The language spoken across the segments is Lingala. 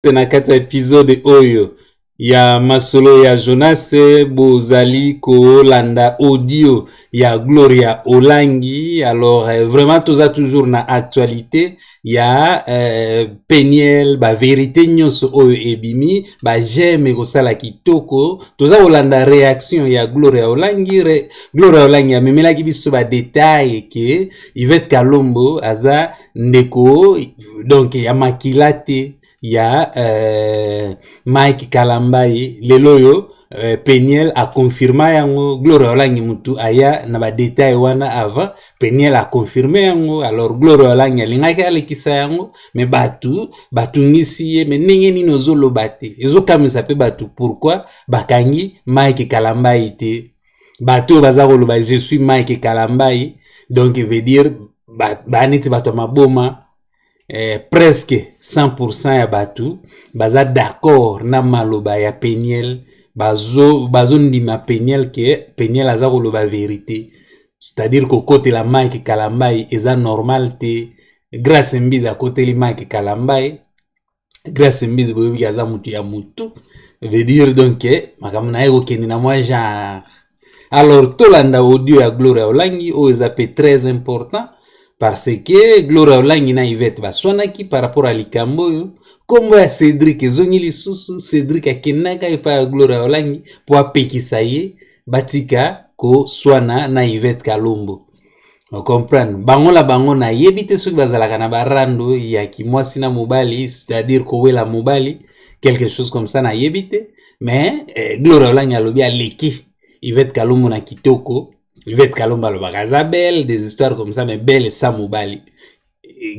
Na kati ya episode oyo ya masolo ya Jonas, bozali kolanda audio ya Gloria Olangi. Alors vraiment toza toujours na actualité ya Peniel, ba vérité nyonso oyo ebimi, ba j'aime ekosala kitoko. Toza kolanda réaction ya Gloria Olangi. Gloria Olangi amemelaki biso ba détail ke Yvette Kalombo aza ndeko donc ya makila te ya Mike Kalambayi. Lelo oyo Peniel aconfirma yango. Gloria Olangi mutu aya na ba détail wana avant Peniel aconfirme yango. Alors Gloria Olangi alingaki alekisa yango, mais bato batungisi ye, mais ndenge nini ozoloba te? Ezokamwisa mpe bato pourquoi bakangi Mike Kalambayi te. Bato oyo baza koloba je suis Mike Kalambayi, donc veut dire baneti bato ya maboma. Presque 100% ya bato baza d'accord na maloba ya Peniel, bazondima Peniel ke Peniel aza koloba vérité, c'est-à-dire kokotela Mike Kalambayi eza normal te. Grâce Mbizi akoteli Mike Kalambayi. Grâce Mbizi boyebi aza mutu ya mutu, veut dire donc makambo na ye kokende na mwa genre. Alors tolanda audio ya Gloria Olangi oyo eza pe très important, parce que Gloria Olangi na Yvette baswanaki par rapport à likambo oyo. Nkombo ya Cédric ezongi lisusu. Cédric akendaka epai ya Gloria Olangi mpo apekisa ye batika koswana na Yvette Kalombo. Ocomprendre bango na bango, nayebi te soki bazalaka na barando ya kimwasi na mobali, c'est-à-dire kowela mobali, quelque chose comme ça, nayebi te. Mais Gloria Olangi alobi aleki Yvette Kalombo na kitoko. Yvette Kalombo alobaka aza belle, des histoires comme ça, mais belle esa mobali.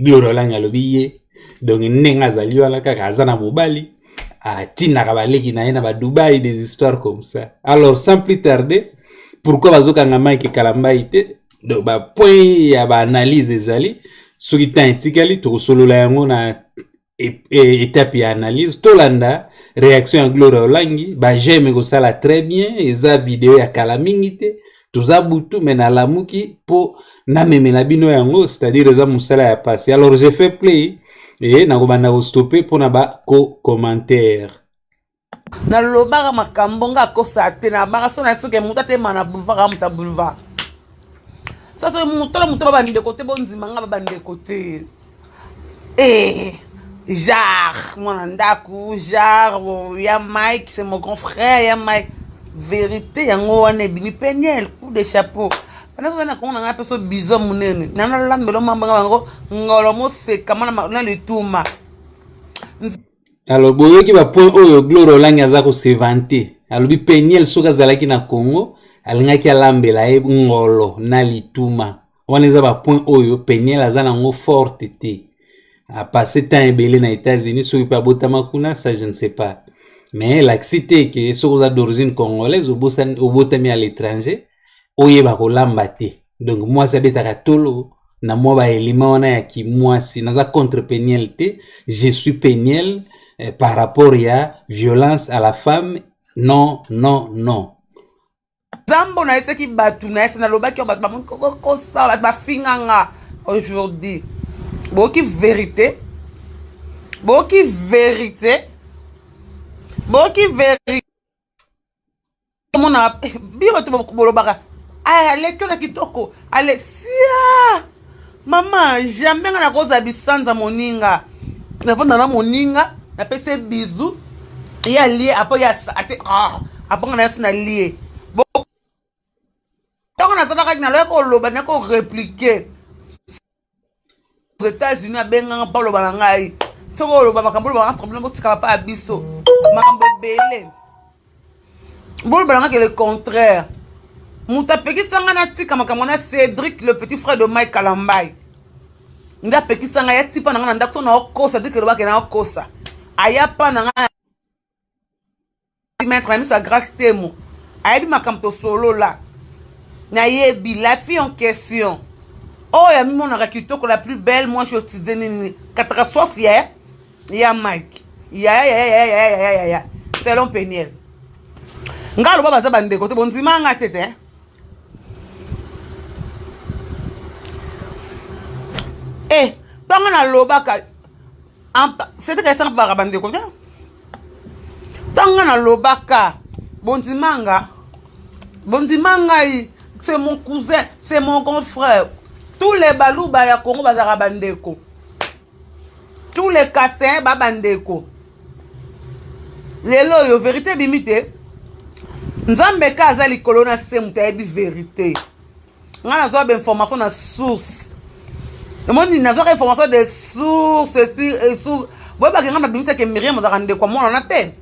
Gloria Olangi alobi ye donc ndenge azali wana kaka aza na mobali, atindaka baleki na ye na badubai, des histoires comme ça. Alors sans plus tarder, pourquoi bazokanga Mike Kalambayi te? Donc bapoint ya baanalyse ezali, soki temps etikali tokosolola yango na étape ya analyse. Tolanda réaction ya Gloria Olangi. Baj'aime ekosala très bien. Eza video ya kala mingi te, toza butu, mais nalamuki mpo namemela bino yango, c'est-à-dire eza mosala ya pasi. Alors j'ai fait play e nakobanda kostope mpona bakocommentaire. Nalobaka makambo nga akosa te, nabaka so na soki moto atema na boulevard, amuta moto ya boulevard. Sasa moto na moto babandeko te, bondima nga babandeko te. Genre mwana ndako, genre ya Mike, c'est mon grand frère ya Mike. Vérité yango wana ebimi. Peniel, coup de chapeau. Bana na kongo na ngai mpe so biso monene nanalambelo mambanga bango ngolo moseka na lituma. Alors boyoki bapoint oyo Gloria Olangi aza kose vanter. Alobi Peniel soki azalaki na Congo alingaki alambela ye ngolo na lituma. Wana eza bapoint oyo Peniel aza nango forte te. Apasse temps ebele na États-Unis, soki mpe abotama kuna, ça je ne sais pas, mais elakisi te ke soki oza d'origine congolaise, obotami à l'étranger, oyeba kolamba te. Donc mwasi abetaka tolo na mwa baelima wana ya kimwasi. Naza contre Peniel te, je suis Peniel par rapport ya violence à la femme, non, non, non. Nzambo nayesaki bato nayesi, nalobaki oyo bato bamoni kosa, bato bafinganga. Aujourd'hui boyoki vérité, boyoki vérité, boyoki vérité. Omona bino bato bolobaka aleki na kitoko, alexia mama, jamais nga nakozala bisanza moninga. Navanda na moninga, napesi ye bizu, ye alie apo ye ate aponga na yeso nalie. Ntango nazalaka naloya koloba, na korépliquer États-Unis, abenganga mpo aloba na ngai soki oloba makambo olobaka problème, botikaka mpa ya biso makambo ebele, boloba nanga ke le contraire. Moto apekisanga natika makambo na Cédric, le petit frère de Mike Kalambai, nde apekisanga ya tipa na nga na ndako so naokosa dike lobake naokosa aya pa na nga maître na miso ya Grâce Temo, ayebi makambo tosolola. Nayebi la fille en question oyo amimonaka kitoko, la plus belle. Moi je otide nini catastrophe ya ya Mike ya ya ya ya ya ya ya selon Peniel. Nga aloba baza bandeko te, bondima nga te te. Ntango nalobaka Cedric ayesanga baka bandeko te. Ntango nga nalobaka bondimanga, bondima ngai, c'est mon cousin, c'est mon grand frère. Tous les Baluba ya Congo bazalaka bandeko, tous les Kasaïens ba bandeko. Lelo oyo vérité ebimi te. Nzambe ka aza likolo na se, moto ayebi vérité. Nga nazwa bainformation na source, omoni, nazwaka information de source si source. Boyebaki nga nabimisaki Miriam azalaka ndeko ya mwana na te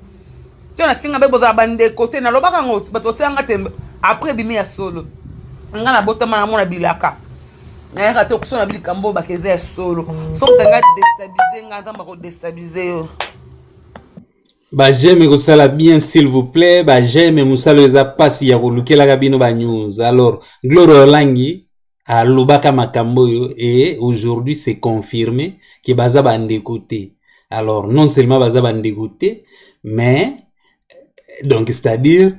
te. Nafinga mpe bozala bandeko te, nalobaka yango, bato batianga te. Après ebimi ya solo. Nga nabotama na mona bilaka, nayaka te okosona bilikambo oyo baka eza ya solo. Soki tanga déstabiliser nga, Nzambe akodéstabiliser yo. Baj'aime kosala bien, s'il vous plaît, baj'aime. Mosala oyo eza mpasi ya kolukelaka bino banews. Alors Gloria Olangi alobaka makambo oyo et aujourd'hui c'est confirmé ke baza bandeko te. Alors non seulement baza bandeko te, mais donc c'est-à-dire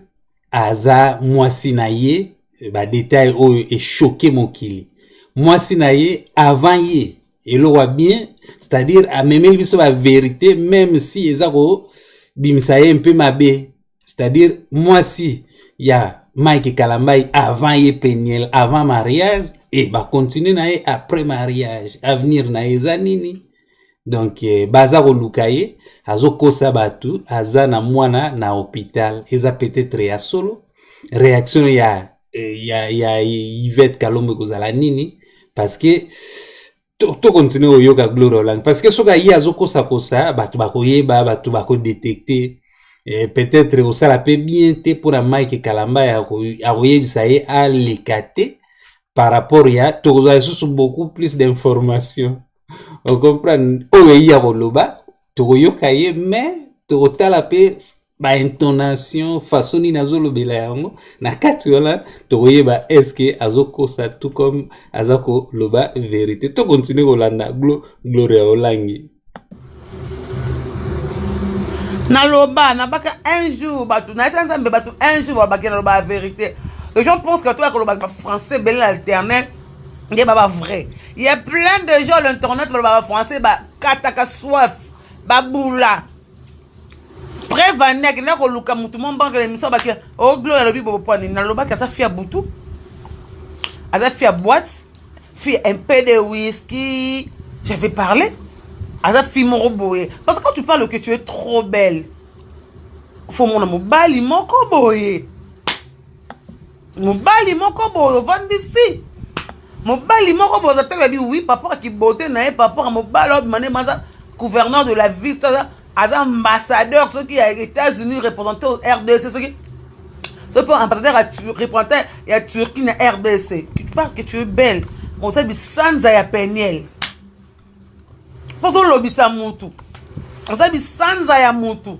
aza mwasi na ye. Badétail oyo echoquer mokili, mwasi na ye avant ye. Eloko ya bien, c'est-à-dire amemeli biso bavérité, même si eza kobimisa ye mpe mabe. C'est-à-dire mwasi ya Mike Kalambai avant ye Peniel, avant mariage, e bacontinuer na ye après mariage. Avenir na ye eza nini? Donc baza koluka ye, azokosa bato aza na mwana na hôpital. Eza peut-être ya solo. Réaction ya Yvette Kalombo ekozala nini? Parce que tocontinuer koyoka Gloria Olangi, parce que soki aye azokosakosa bato, bakoyeba, bato bakodétecter. Peut-être kosala mpe bien te mpona Mike Kalamba akoyebisa ye aleka te par rapport ya tokozwa lisusu beaucoup plus d'information. Ocomprendre oyo eyi ya koloba, tokoyoka ye, mais tokotala mpe baintonation, façon nini azolobela yango na kati wana, tokoyeba est-ce azokosa tout comme aza koloba vérité. Tocontinuer kolanda Gloria Olangi. Naloba nabaka un jour bato nayesa Nzambe, bato un jour babaki naloba ya vérité. Les gens pensent que toya koloba bafrançais ebele na internet nde baba vrai. Il y a plein de gens l'internet baloba bafrançais, bakataka soif, babula. Preuve ane akenda koluka motu mo mbanka na émission, baki o Gloria alobi bobo po nini. Nalobaki aza fille ya butu, aza fille ya boîte, fille un peu de whisky. J'avais parlé, aza fille moko boye. Parce que quand tu parles que tu es trop belle, faut mona mobali moko boye, mobali moko boye ovandisi mobali moko boye ozatala bi oui par rapport akibote na ye, par rapport a mobali oyo bimane aza gouverneur de la ville, aza ambassadeur soki ya États-Unis représenté au RDC, soki mpo ambassadeur représentant ya Turquie na RDC. Tu parles que tu es belle, oza bisanza ya Peniel mpo ozolobisa mutu, oza bisanza ya mutu,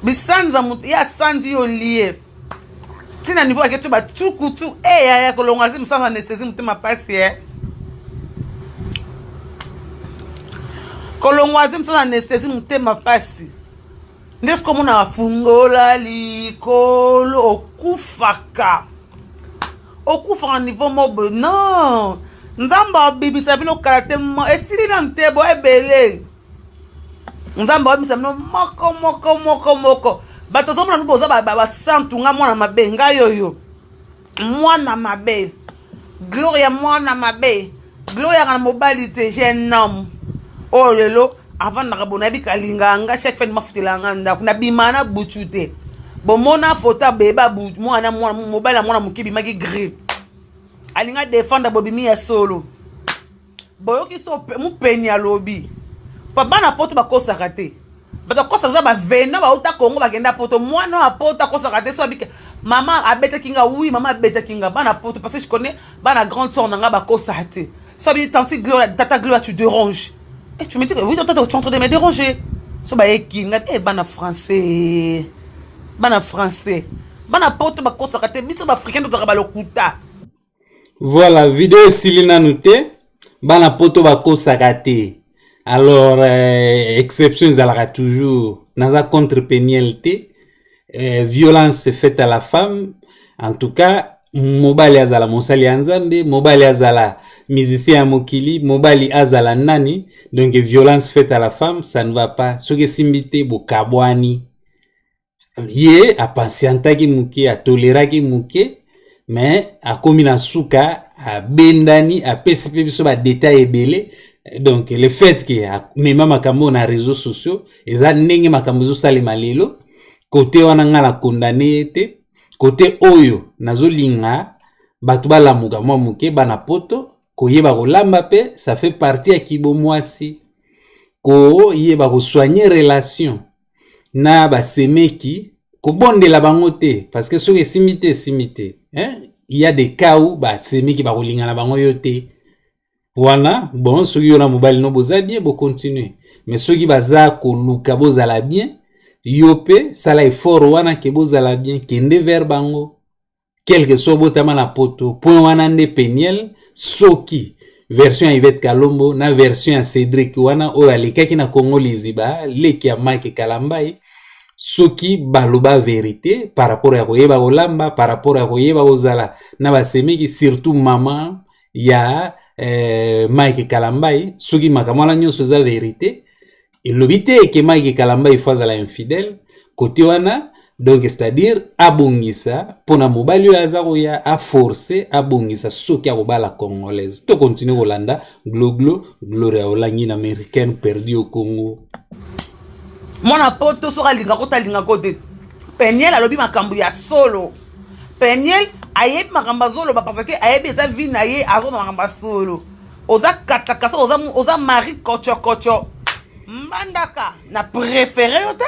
bisanza mutu ye asanzi yo lie ntina niveau ake ti batukutu e yaya kolongwa azi mosanza anesthésie, motema pasi e kolongwa azi mosanza anesthésie, motema pasi. Nde soki omonaka fungola likolo, okufaka, okufaka niveau mo boye. Non, Nzambe abibisa bino kala te, esili nanu te, bo ebele. Nzambe abimisa bino moko moko moko moko. Bato ozomona no boza basantu. Nga mwana mabe, ngai oyo mwana mabe, Gloria mwana mabe. Gloria na mobali te, j'ai un homme oyo lelo avandaka bo nayebi kalingaka nga. Chaque fois mafutela nga ndako, nabima na butu te. Bomona foto abeba mwana mobali na mwana moke ebimaki grippe, alinga défendre bobimi ya solo. Boyoki so mopeni alobi pa bana poto bakosaka te. Bato akosaka eza bavena bauta Kongo bakenda poto. Mwana oyo apoto akosaka te. So abike mama abetaki nga, oui, mama abetaki nga. Bana poto, parce que je connais bana grande sœur na nga, bakosaka te. So abi tanti Gloria, tata Gloria, tu déranges et tu me dis que oui, tata, tu es en train de me déranger. So bayeki nga e bana français, bana français, bana poto bakosaka te. Biso baafricain tozalaka balokuta. Voilà, video esili nanu te. Bana poto bakosaka te. Alors exception ezalaka toujours. Naza contre Peniel te. Violence faite à la femme, en tout cas. Mobali azala mosali ya Nzambe, mobali azala musicien ya mokili, mobali azala nani. Donc violence faite à la femme, ça ne va pas. Soki esimbi te, bokabwani. Ye apatientaki moke, atoleraki moke, mais akomi na suka, abendani, apesi mpe biso badétail ebele. Donc le fait ke amema makambo na réseaux sociaux, eza ndenge makambo ezosalema lelo. Kote wana nga na condamner ye te. Kote oyo nazolinga bato balamuka mwa moke, bana Poto, koyeba kolamba mpe ça fait partie ya kibomwasi, koyeba kosoigner relation na basemeki, kobondela bango te, parce que soki esimbi te, esimbi te, hein? Il y a des cas où basemeki bakolinga na bango yo te. Wana bon, soki yo na mobali no boza bien, bocontinue. Mais soki baza koluka bozala bien, yo mpe sala effort wana ke bozala bien, kende vers bango, quelque soit botama na Poto. Point wana nde Peniel, soki version ya Yvette Kalombo na version ya Cédric wana oyo alekaki na Congo Liziba, leki ya Mike Kalambai, soki baloba vérité par rapport ya koyeba kolamba, par rapport ya koyeba kozala na basemeki, surtout mama ya Mike Kalambai, soki makambo wana nyonso eza vérité, elobi te eke Mike Kalambai faut azala infidèle kote wana. Donc c'est-à-dire abongisa mpona mobali oyo aza koya, aforce abongisa soki akobala Congolaise. Tocontinue kolanda Gloglo, Gloria Olangi na Américaine perdu au Congo. Mwana Poto, soki alingako te, alingako te. Peniel alobi makambo ya solo. Peniel ayebi makambo azoloba, parce que ayebi eza vie na ye, azoloba makambo ya solo. Oza kataka so oza mari kochokocho mbandaka. Na préféré yo te,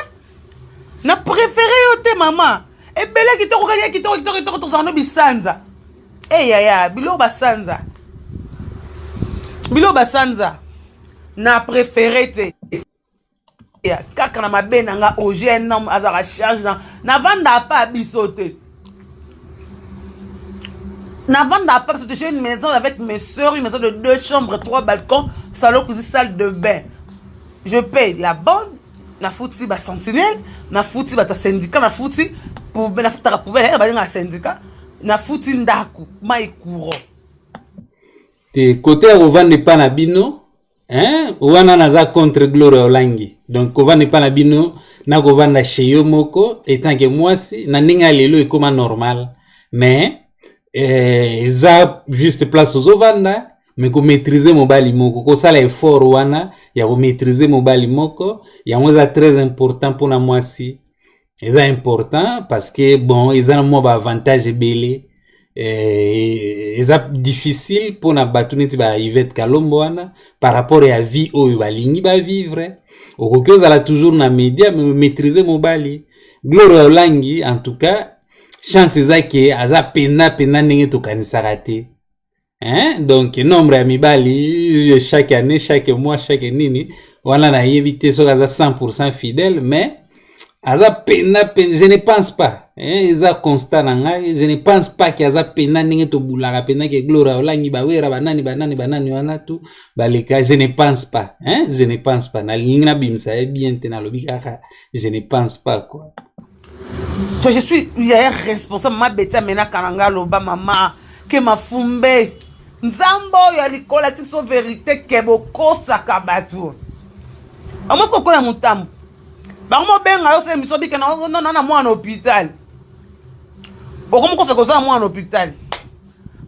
na préféré yo te. Mama ebele kitoko, kaka kitoko, kitoko, kitoko. Tozala no bisanza eyaya, biloko basanza, biloko basanza. Na préféré te kaka na mabe na nga. Ogn azalaka charge na navanda pa biso te, navanda pa biso te. J'ai une maison avec mes soeurs, une maison de deux chambres, trois balcons, salon, cuisine, salle de bain. Je paye la bonne, nafuti basentinelle, nafuti bato ya syndicat, nafuti, nafutaka poubelle, balingaka syndicat, nafuti ndako, mai, courant. Te, kote ya kovanda epa na bino, hein? Wana naza contre Gloria Olangi. Donc kovanda epa na bino na kovanda chez yo moko etant que mwasi, na ndenge ya lelo ekóma normal, mais eza juste place ozovanda. Mais komaîtrise mobali moko, kosala effort wana ya komaîtrise mobali moko, yango eza très important mpona mwasi. Eza important parce que bon, eza na mwa baavantage ebele. Eza difficile mpona bato neti ba Yvette Kalombo wana par rapport ya vie oyo balingi bavivre. Okoki ozala toujours na média, mais maîtrise mobali. Gloria Olangi, en tout cas, chance eza ke aza pena pena ndenge tokanisaka te, hein? Donc nombre ya mibali chaque année, chaque mois, chaque nini wana, nayebi te soki aza 100 fidèle, mais aza pena pena, je ne pense pas, hein? Eza constat na ngai, je ne pense pas ke aza pena ndenge tobulaka pena ke Gloria Olangi, bawera, banani, banani, banani wana tu baleka. Je ne pense pas, hein? Je ne pense pas. Nalingi nabimisa ye bien te, nalobi kaka je ne pense pas, quoi. So je suis yaya responsable. Mama Beti amenaka na ngai, aloba mama ke mafumbe Nzambe oyo ya likolo ati biso vérité ke bokosaka bato. Amosi okola motambo, bango mobenga yo sele miso bike na mwana hôpital, okomi kosa kozala mwana hôpital.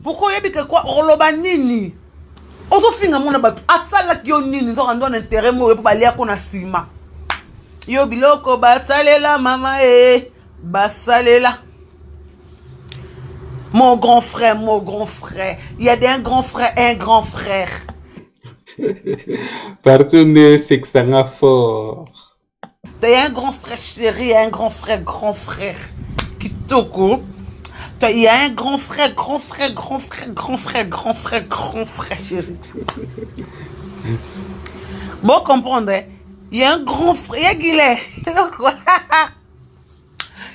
Pourquoi? Oyebi ke oloba nini? Ozofinga mwana bato, asalaki yo nini? Nzoka ndo na intérêt moko mpo baliako na nsima yo. Biloko basalela mama e basalela mon grand frère, mon grand frère, il y a des un grand frère, un grand frère. Partout nde esekisanga fort. Il y a un grand frère chéri, un grand frère, grand frère kitoko. Il y a un grand frère, grand frère, grand frère, grand frère, grand frère, grand frère chéri. Bon, comprendre, hein? Il y a un grand frère, il y a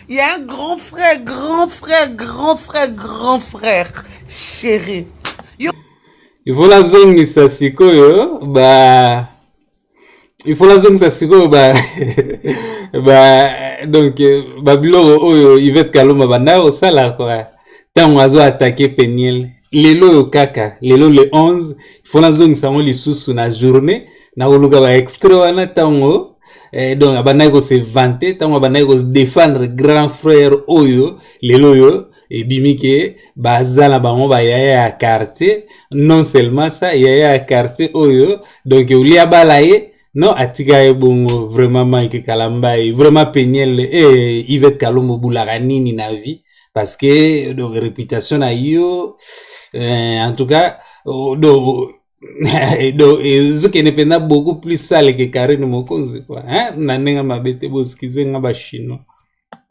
Il y a un grand frère, grand frère, grand frère, grand frère chéri. Yo. Il faut nazongisa sikoyo ba, il faut nazongisa sikoyo ba donc babiloko oyo Yvette Kalomba banda kosala, quoi. Ntango azo attaquer Peniel lelo oyo kaka lelo le 11, il faut nazongisa yango lisusu na journée, nakoluka ba extrait wana ntango donc abandaki kose vanter, ntango abandaki kose défendre grand frère oyo lelo oyo ebimi ke baza na bango bayaya ya quartier. Non seulement ça, yaya ya quartier oyo, donc olia bala ye non, atika ye bongo. Vraiment Mike Kalambayi, vraiment Peniel, Yvette Kalombo, bulaka nini na vie? Parce que donc réputation na yo, en tout cas, oh, donc ezokende mpenza beaucoup plus sale que Karine Mokonzi quoi, hein? Na ndenge mabe te, boskize nga bachinois.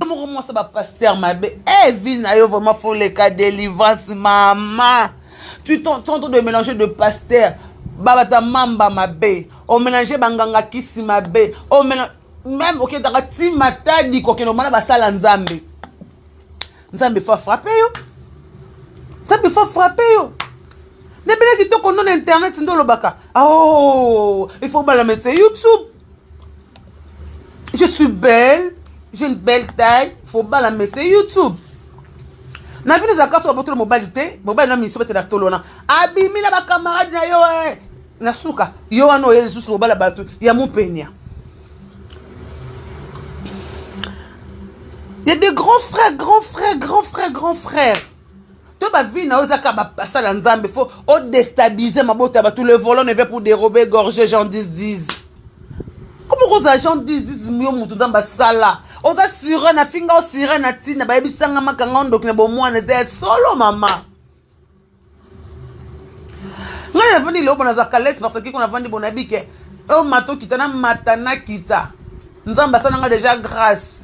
Moko mwasa bapasteur mabe e vie na yo, vraiment faut leka délivrance mama. Tu es en train de mélanger de pasteur babata mamba mabe, omélange banganga kisi mabe, même okendaka ti Matadi, kokende omana basala Nzambe. Nzambe faut frappe yo, Nzambe faut frappe yo. Nebele kitoko ndo na internet nde olobaka: oh, il faut balama sur YouTube, je suis belle, j'ai une belle taille, faut balama sur YouTube. Na vino ezalaka so babotolo mobali te, mobali na miso batela tolo wana abimi na bacamarade na yo, na suka yo wana oye lisusu mobala bato ya mopenia. Il y a des grands frères, grands frères, grands frères, grands frères. To ba vie na yo ezaka basala Nzambe, faut odéstabiliser mabota ya bato. Le volant ne vient pour dérober, gorger, Jean 10 10. Komo kozala Jean 10 10? Yo moto Nzambe asala, oza sirene, afinga o sirene na ntina bayebisanga makanga ndoki na bomwana. Eza ya solo mama. Ngai navandi lelo bona nazalaka lese parce que ko navandi bona nayebi ke oyo mata okita na mata nakita, Nzambe asalanga déjà grâce.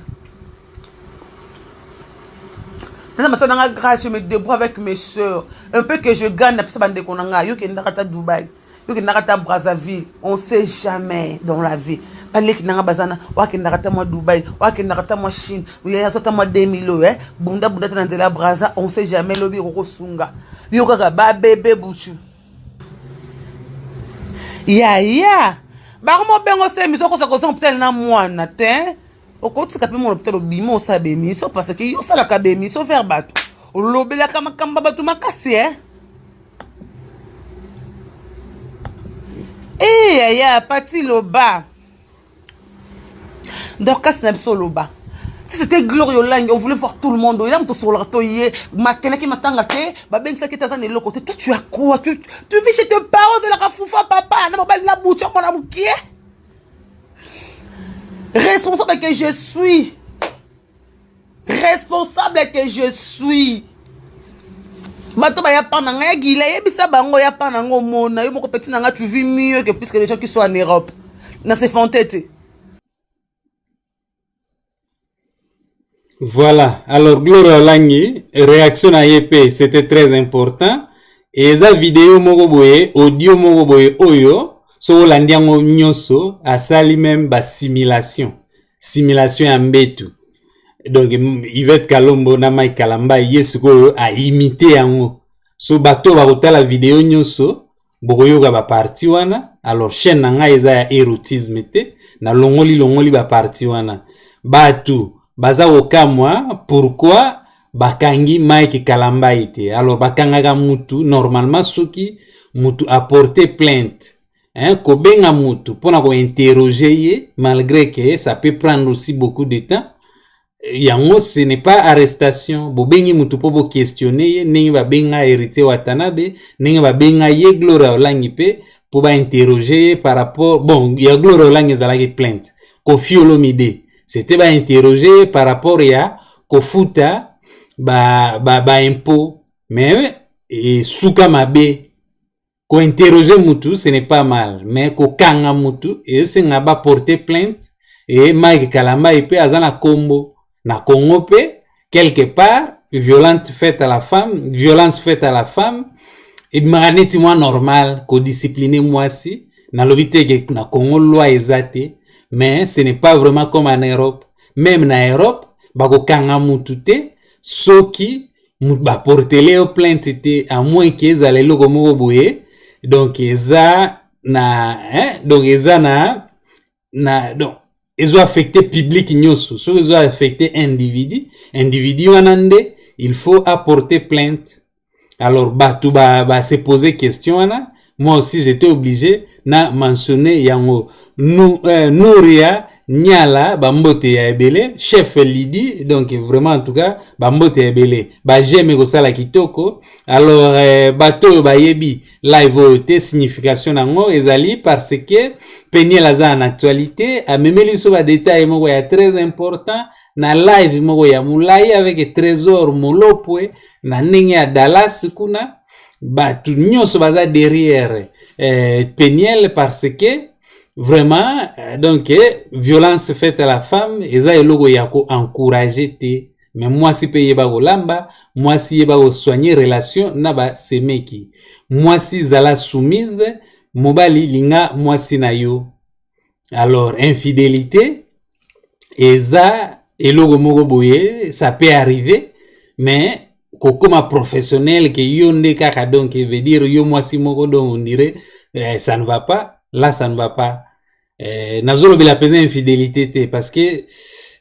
Nzambe asalanga grâce, je me débrouille avec mes sœurs, un peu que je gagne napesa bandeko na ngai. Yo kendaka ata Dubai, yo kendaka ata Brazzaville, on sait jamais dans la vie. Baleki nanga bazana, wakendaka ata mwa Dubai, wakendaka ata mwa Chine, yaso ata mwa 2000 oyo, bunda bunda te na nzela ya Braza, on sait jamais lobi ekokosunga yo. Kaka babebe buchu yaya bango mobengo se miso okosa kozonga hôpital na mwana te, okotika mpe mwana hôpital, obima osala bémission, parce que yo osalaka bémission vers bato, olobelaka makambo ya bato makasi. E yaya pati loba, Dorcas na biso loba. Si c'était Gloria Olangi, on voulait voir tout le monde. Il a moto to ye makelaki matanga te, babengisaki te, aza na eloko te. Toi, tu as quoi? Tu vis chez tes parents, ozelaka fufa papa na mobali na butu mwana mokie. Responsable que je suis, responsable que je suis, bato baya pa na ngai agila, yebisa bango ya pa na ngo omona yo moko petit na ngai, tu vis mieux que plus que les gens qui sont en Europe na se fante te. Voilà. Alors, Gloria Olangi, réaction na ye pe, c'était très important. Eza vidéo moko boye, audio moko boye oyo, so olandi yango nyonso, asali même ba simulation. Simulation ya mbetu. Donc, Yvette Kalombo na Mike Kalamba, ye sikoyo a imité yango. So bato bakotala vidéo nyonso, bokoyoka ba partie wana. Alors, chaîne na ngai eza ya érotisme te, na longoli longoli ba partie wana. Bato baza kokamwa pourquoi bakangi Mike Kalambayi te. Alors bakangaka mutu normalement soki mutu aporte plainte, hein, kobenga mutu mpona kointerroger ye, malgré que ça peut prendre aussi beaucoup de temps, yango ce n'est pas arrestation. Bobengi mutu mpo boquestionne ye, ndenge babenga Héritier Watanabe, ndenge babenga ye Gloria Olangi mpe mpo bainterroger ye par rapport, bon, ya Gloria Olangi ezalaki plainte. Koffi Olomide, c'était bainterroger par rapport ya kofuta ba ba, ba impôt, mais esuka mabe. Kointerroger mutu, ce n'est pas mal, mais kokanga mutu esenga baporter plainte. E Mike Kalambayi mpe aza na kombo na Congo mpe quelque part, violente faite à la femme, violence faite à la femme ebimaka neti mwa normal kodiscipline mwasi. Nalobi te ke na Congo loi eza te, mais ce n'est pas vraiment comme en Europe. Même na Europe bakokanga mutu te soki baportele yo plainte te, à moins ke ezala eloko moko boye. Donc eza na, hein, donc eza na donc ezo affecte public nyonso. Soki ezo affecte individu, individu wana nde Il faut apporter plainte. Alors bato ba, ba se poser question wana. Moi aussi, j'étais obligé na mentionner yango. Nouria Nyala, bambote ya ebele. Chef Lidi, donc vraiment, en tout cas, bambote ya ebele. Baj'aime kosala kitoko. Alors bato oyo bayebi live oyo te, signification nango ezali parce que Peniel aza en actualité, amemeli biso badétail moko ya très important na live moko ya molai avec Trésor Molopwe na ndenge ya Dallas kuna. Bato nyonso baza derrière Peniel parce que vraiment, donc violence faite à la femme eza eloko ya koencourager te. Mais mwasi mpe yeba kolamba, mwasi yeba kosoigner relation na basemeki, mwasi zala soumise, mobali linga mwasi na yo. Alors infidélité eza eloko moko boye, ça peut arriver, mais kokoma professionnel ke yo nde kaka, donc veut dire yo mwasi moko, donc on dirait ça ne va pas là, ça ne va pas. Nazolobela mpenza infidélité te, parce que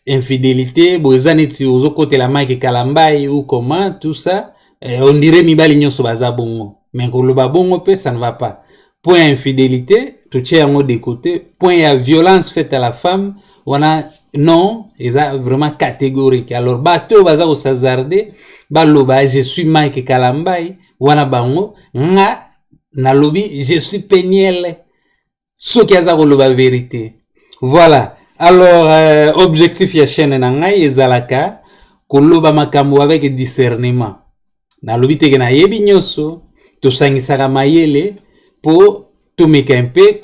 infidélité boye eza neti ozokotela Mike Kalambai ou comment, tout ça, on dirait mibali nyonso baza bongo. Mais koloba bongo mpe, ça ne va pas. Point ya infidélité, totie yango de côté. Point ya violence faite à la femme wana, non, eza vraiment catégorique. Alors bato oyo baza kos'hasarder baloba "Je suis Mike Kalambai" wana, bango, nga nalobi "Je suis Peniel" soki aza koloba vérité. Voilà. Alors objectif ya chaîne na ngai ezalaka koloba makambo avec discernement. Nalobi teke nayebi nyonso, tosangisaka mayele mpo tomeka mpe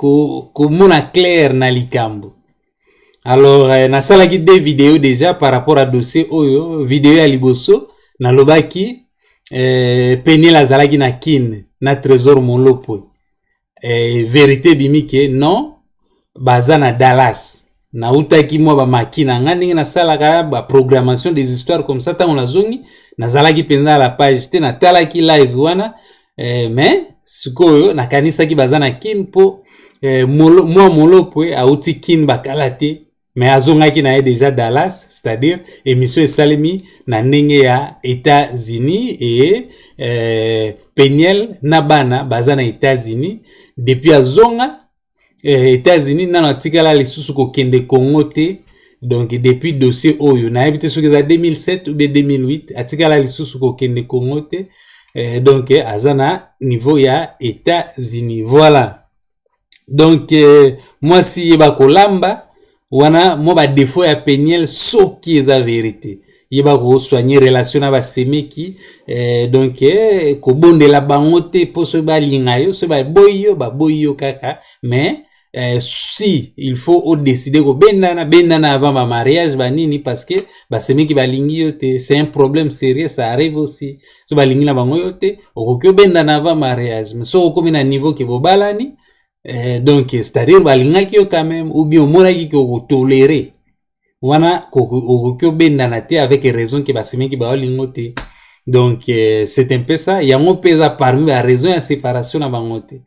komona clair na likambo. Alors nasalaki deux vidéos déjà par rapport à dossier oyo. Video ya liboso, nalobaki Peniel azalaki na Kine na Trésor Molopwe. Vérité ebimi ke non, baza na Dallas. Nautaki mwa bamaki na nga ndenge nasalaka baprogrammation des histoires comme ça. Ntango nazongi, nazalaki mpenza à la page te, natalaki live wana, mais sikoyo nakanisaki baza na Kine mpo mwa Molopwe auti Kine bakala te, mais azongaki na ye déjà Dallas, c'est-à-dire émission esalemi na ndenge ya États-Unis e Peniel na bana baza na États-Unis. Depuis azonga États-Unis, nano atikala lisusu kokende Congo te. Donc depuis dossier oyo, nayebi te soki eza 2007 ou bien 2008, atikala lisusu kokende Congo te. Donc aza na niveau ya États-Unis. Voilà. Donc mwasi yeba kolamba wana, mwa badéfaut ya Peniel, soki eza vérité, yeba kosoigner relation na basemeki, donc kobondela bango te mpo soki balinga yo, soki baboyi yo, baboyi yo kaka. Mais si il faut odécider kobendana, bendana avant bamariage banini, parce que basemeki balingi yo te, c'est un problème sérieux, ça arrive aussi. So balingi na bango yo te, okoki obendana avant mariage. Mais soki okomi na niveau ke bobalani, donc c'est-à-dire balingaki yo quand même, ou bien omonaki ke okotolérer wana, okoki obendana te avec raison ke basemeki baolingo te. Donc c'est un peu ça. Yango mpe eza parmi baraison ya séparation na bango te,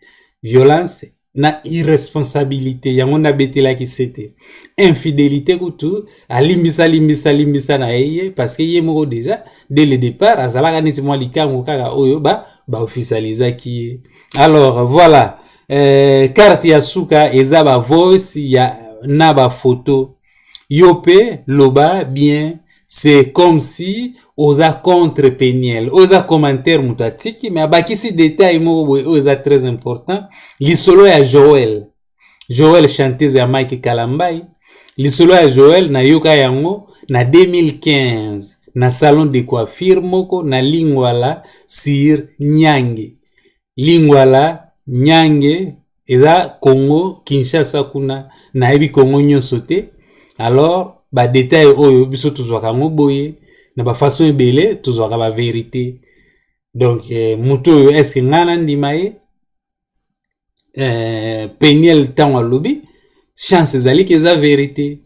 violence na irresponsabilité. Yango nabetelaki se te. Infidélité kutu, alimbisa, limbisa, limbisa na ye, parce que ye moko déjà dès le départ azalaka neti mwa likango kaka oyo ba baofficialisaki ye. Alors voilà. Carte ya suka eza bavoice ya na bafoto. Yo mpe loba bien, c'est comme si oza contre Peniel. Oyo eza commentaire moto atiki, mais abakisi détail moko boye oyo eza très important. Lisolo ya Joel, Joel chanteuse ya Mike Kalambai. Lisolo ya Joel, nayoka yango na 2015 na salon de coiffure moko na Lingwala sur Nyange. Lingwala, Nyange eza Congo Kinshasa kuna, nayebi Congo nyonso te. Alors badétail oyo biso tozwaka yango boye na bafaçon ebele, tozwaka bavérité. Donc moto oyo, est-ce ngai nandima ye? Peniel ntango alobi, chance ezali ke eza vérité.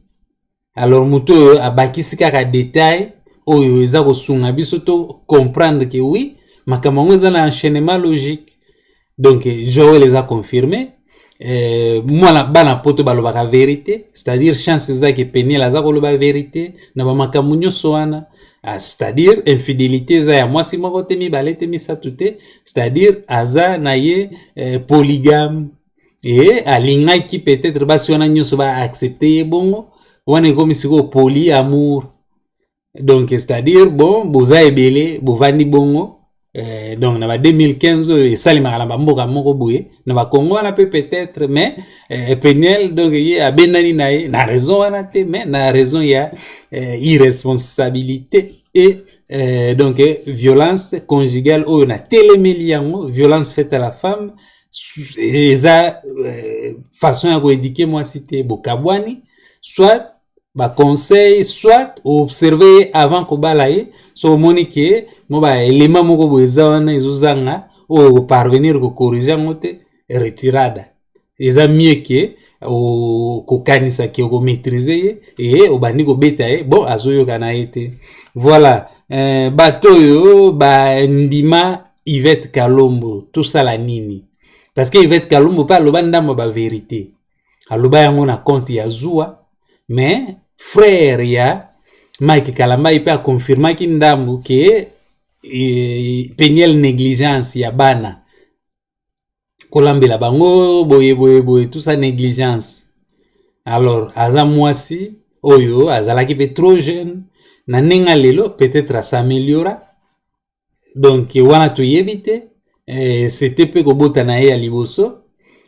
Alors moto oyo abakisi kaka détail oyo eza kosunga biso to comprendre ke oui, makambo yango eza na enchaînement logique. Donc Joel eza confirmé. Mwana bana poto balobaka vérité, c'est-à-dire chance eza ke Peniel aza koloba vérité na bamakambo nyonso wana. Ah, c'est-à-dire infidélité eza ya mwasi moko te, mibale te, misato te, c'est-à-dire aza na ye polygame e alingaki peut-être basi wana nyonso baaccepte ye bongo. Wana ekomi sikoyo poly amour. Donc c'est-à-dire bon, boza ebele, bovandi bongo. Donc na ba 2015 oyo esalemaka na bamboka moko boye, na bakongo wana mpe peut-être. Mais Peniel, donc ye abendani na ye na raison wana te, mais na raison ya irresponsabilité et donc violence conjugale oyo na telemeli yango. Violence faite à la femme eza façon ya koéduquer mwasi te. Bokabwani, soit baconseil, soit oobserve ye avant kobala ye. So omoni ke mo baelema moko boye eza wana ezozanga, oyo koparvenir kocorriger yango te, retirada eza mieux ke kokanisa ke okomaîtrise ye e obandi kobeta ye. Bon, azoyoka na ye te. Voilà. Bato oyo bandima Yvette Kalombo, tosala nini? Parce que Yvette Kalombo mpe aloba ndambo ya bavérité, aloba yango na compte ya zuwa. Mais frère ya Mike Kalambai mpe akonfirmaki ndambu ke Peniel négligence ya bana, kolambela bango boye boye boye, tout ça négligence. Alors aza mwasi oyo azalaki mpe trop jeune na ndenge lelo, peut-être as'améliora. Donc wana toyebi te. C'était mpe kobota na ye ya liboso,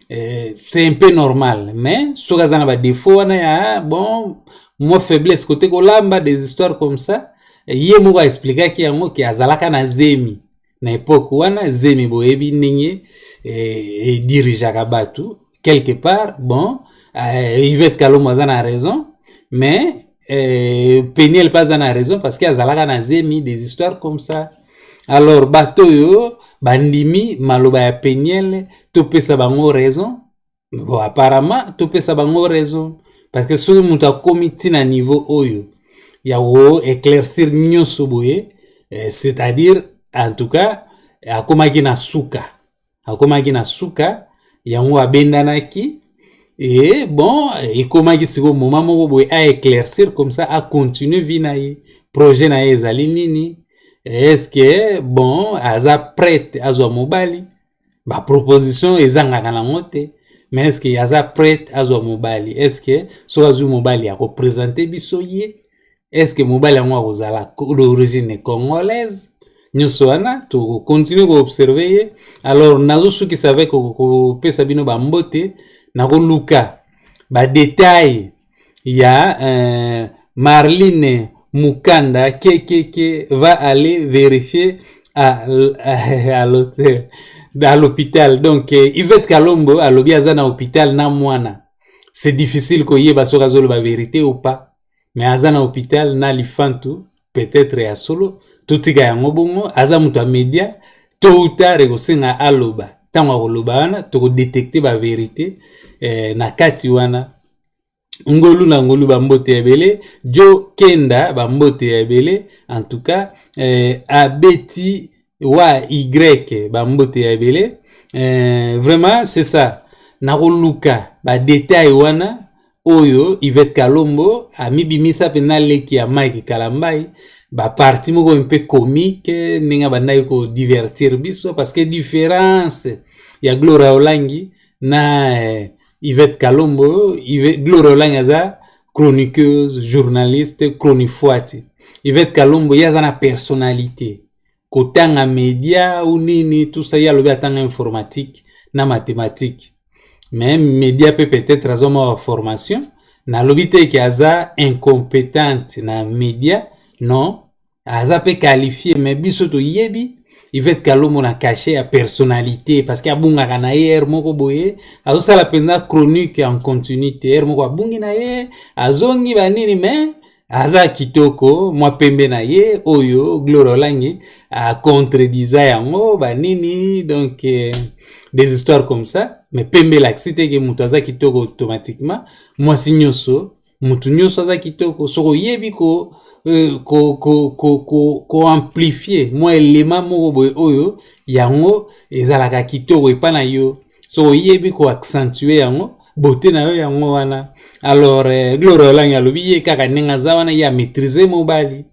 c'est un peu normal. Mais soki aza na badéfaut wana ya bon, mwa faiblesse kote kolamba, des histoires comme ça, ye moko aexplikaki yango ke azalaka na zemi na époque wana. Zemi, boyebi ndenge edirigeaka bato quelque part. Bon, Yvette Kalombo aza na raison, mais Peniel mpe aza na raison parce que azalaka na zemi, des histoires comme ça. Alors bato oyo bandimi maloba ya Peniel, topesa bango raison. Bon, apparemment topesa bango raison, parce que soki moto akomi ntina niveau oyo ya koéclaircir nyonso boye, c'est-à-dire en tout cas akomaki na suka, akomaki na suka, yango abendanaki. E bon, ekomaki sikoyo moment moko boye aéclaircir, comme ça acontinue vie na ye. Projet na ye ezali nini? Est-ce que bon, aza prête azwa mobali? Baproposition ezangaka nango te, mais est ce que aza prête azwa mobali? Est ce que soki azwi mobali, akoprésente biso ye? Est ce que mobali yango akozala d'origine congolaise? Nyonso wana tokocontinue koobserve ye. Alors nazosukisa avec kopesa bino bambote. Nakoluka badétail ya Marline Mukanda kekeke va aller vérifier à l'hôtel, à l'hôpital. Donc Yvette Kalombo alobi aza na hôpital na mwana. C'est difficile koyeba soki azoloba vérité ou pas, mais aza na hôpital na lifantu, peut-être ya solo. Totika yango bongo. Aza moto ya média, tôt ou tard ekosenga aloba. Ntango akoloba wana, tokodétecte bavérité na kati wana. Ngolu na ngolu, bambote ebele. Jo Kenda, bambote ya ebele. En tout cas abeti wa y, bambote ya ebele. Vraiment c'est ça. Nakoluka badétail wana oyo Yvette Kalombo amibimisa mpenza leki ya Mike Kalambai, baparti moko mpe comique, ndenge abandaki kodivertir biso. Parce que différence ya Gloria Olangi na Yvette Kalombo, Gloria Olangi aza chroniqueuse, journaliste, chronifuati. Yvette Kalombo ye aza na personnalité, kotanga média ou nini, tout ça. Ye alobi atanga informatique na mathématique, mais média mpe peut-être azwa mwa formation. Nalobi te ke aza incompétente na média, non, aza mpe qualifié. Mais biso toyebi Yvette Kalombo na cachet ya personnalité, parce que abungaka na ye heure moko boye, azosala mpenza chronique en continuité. Heure moko abungi na ye, azongi, banini, mais aza kitoko, mwa pembe na ye oyo Gloria Olangi acontredisa yango, banini, donc des histoires comme ça. Mais pembe elakisi te ke moto aza kitoko automatiquement. Mwasi nyonso, motu nyonso aza kitoko soki oyebi koamplifie ko, ko, ko, ko mwa elema moko boye oyo yango ezalaka kitoko epa na yo. Soki oyebi koaccentue yango, beauté na yo yango wana. Alors Gloria Olangi alobi ye kaka ndenge aza wana, ye amaîtrise mobali.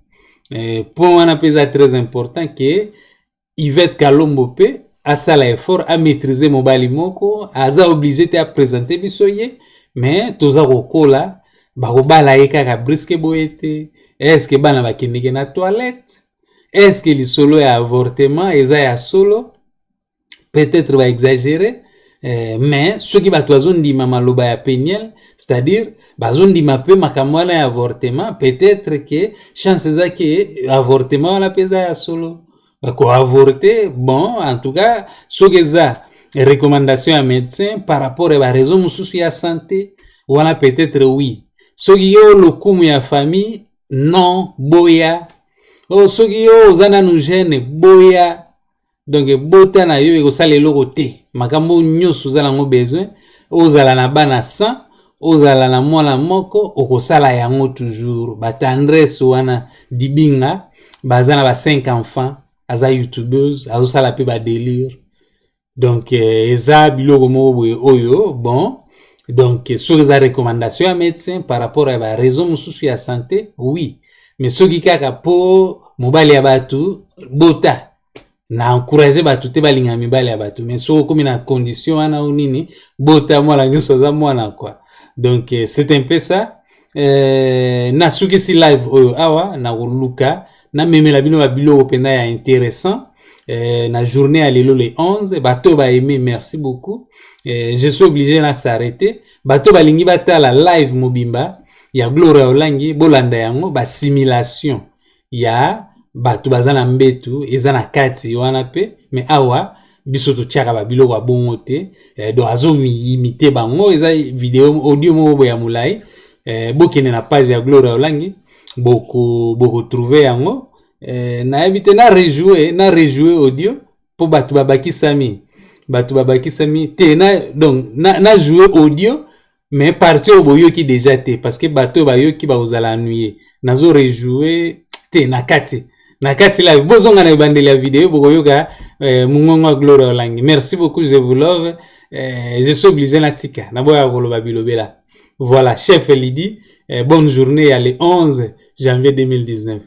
Point wana mpe eza très important ke Yvette Kalombo mpe asala effort amaîtrise mobali moko. Aza obligé te aprésente biso ye, mais toza kokola, bakobala ye kaka brusque boye te. Est-ce bana bakendeke na toilette? Est-ce lisolo ya avortement eza ya solo? Peut-être baexagéré, mais soki bato bazondima maloba ya Peniel, c'est-à-dire bazondima mpe makambo wana ya avortement, peut-être ke chance eza ke avortement wana mpe eza ya solo, koavorte. Bon, en tout cas, soki eza recommandation ya médecin par rapport ya baraison mosusu ya santé wana, peut-être oui. Soki yo lokumu ya famille, non, boya. O soki yo oza nanu jeune, boya. Donc bota na yo, ekosala eloko te. Makambo nyonso oza nango besoin, ozala na bana 100, ozala na mwana moko, okosala yango toujours. Batendresse wana dibinga baza na ba 5 enfants, aza youtubeuse, azosala mpe badélire. Donc eza biloko moko boye oyo. Bon, donc soki eza recommandation ya médecin par rapport ya baraison mosusu ya santé, oui. Mais soki kaka mpo mobali ya bato, bota. Na encourage bato te balinga mibali ya bato, mais soki okomi na condition wana o nini, bota mwana. Nyonso aza mwana, quoi. Donc c'est un peu ça. Nasukisi live oyo awa. Na koluka namemela bino babiloko mpenza ya intéressant na journée ya lelo le 11. Bato baaime, merci beaucoup. Je suis obligé na s'arrêter. Bato balingi batala live mobimba ya Gloria Olangi, bolanda yango. Basimulation ya bato baza na mbetu eza na kati wana mpe, mais awa biso totiaka babiloko ya bongo te. Donc azoimite bango, eza video audio moko boye ya molai. Bokende na page ya Gloria Olangi, bokotrouve yango. Nayebi te, na rejouer audio mpo bato babakisami te. Donc na jouer audio, mais partie oyo boyoki déjà te, parce que bato oyo bayoki bakozala ennuyé. Nazo rejouer te na kati live. Bozonga na ebandeli ya video, bokoyoka mongongo ya Gloria Olangi. Merci beaucoup, je vous love. Je suis obligé natika, naboyaka koloba bilobela. Voilà, chef Lidi, bonne journée ya le 11 janvier 2019.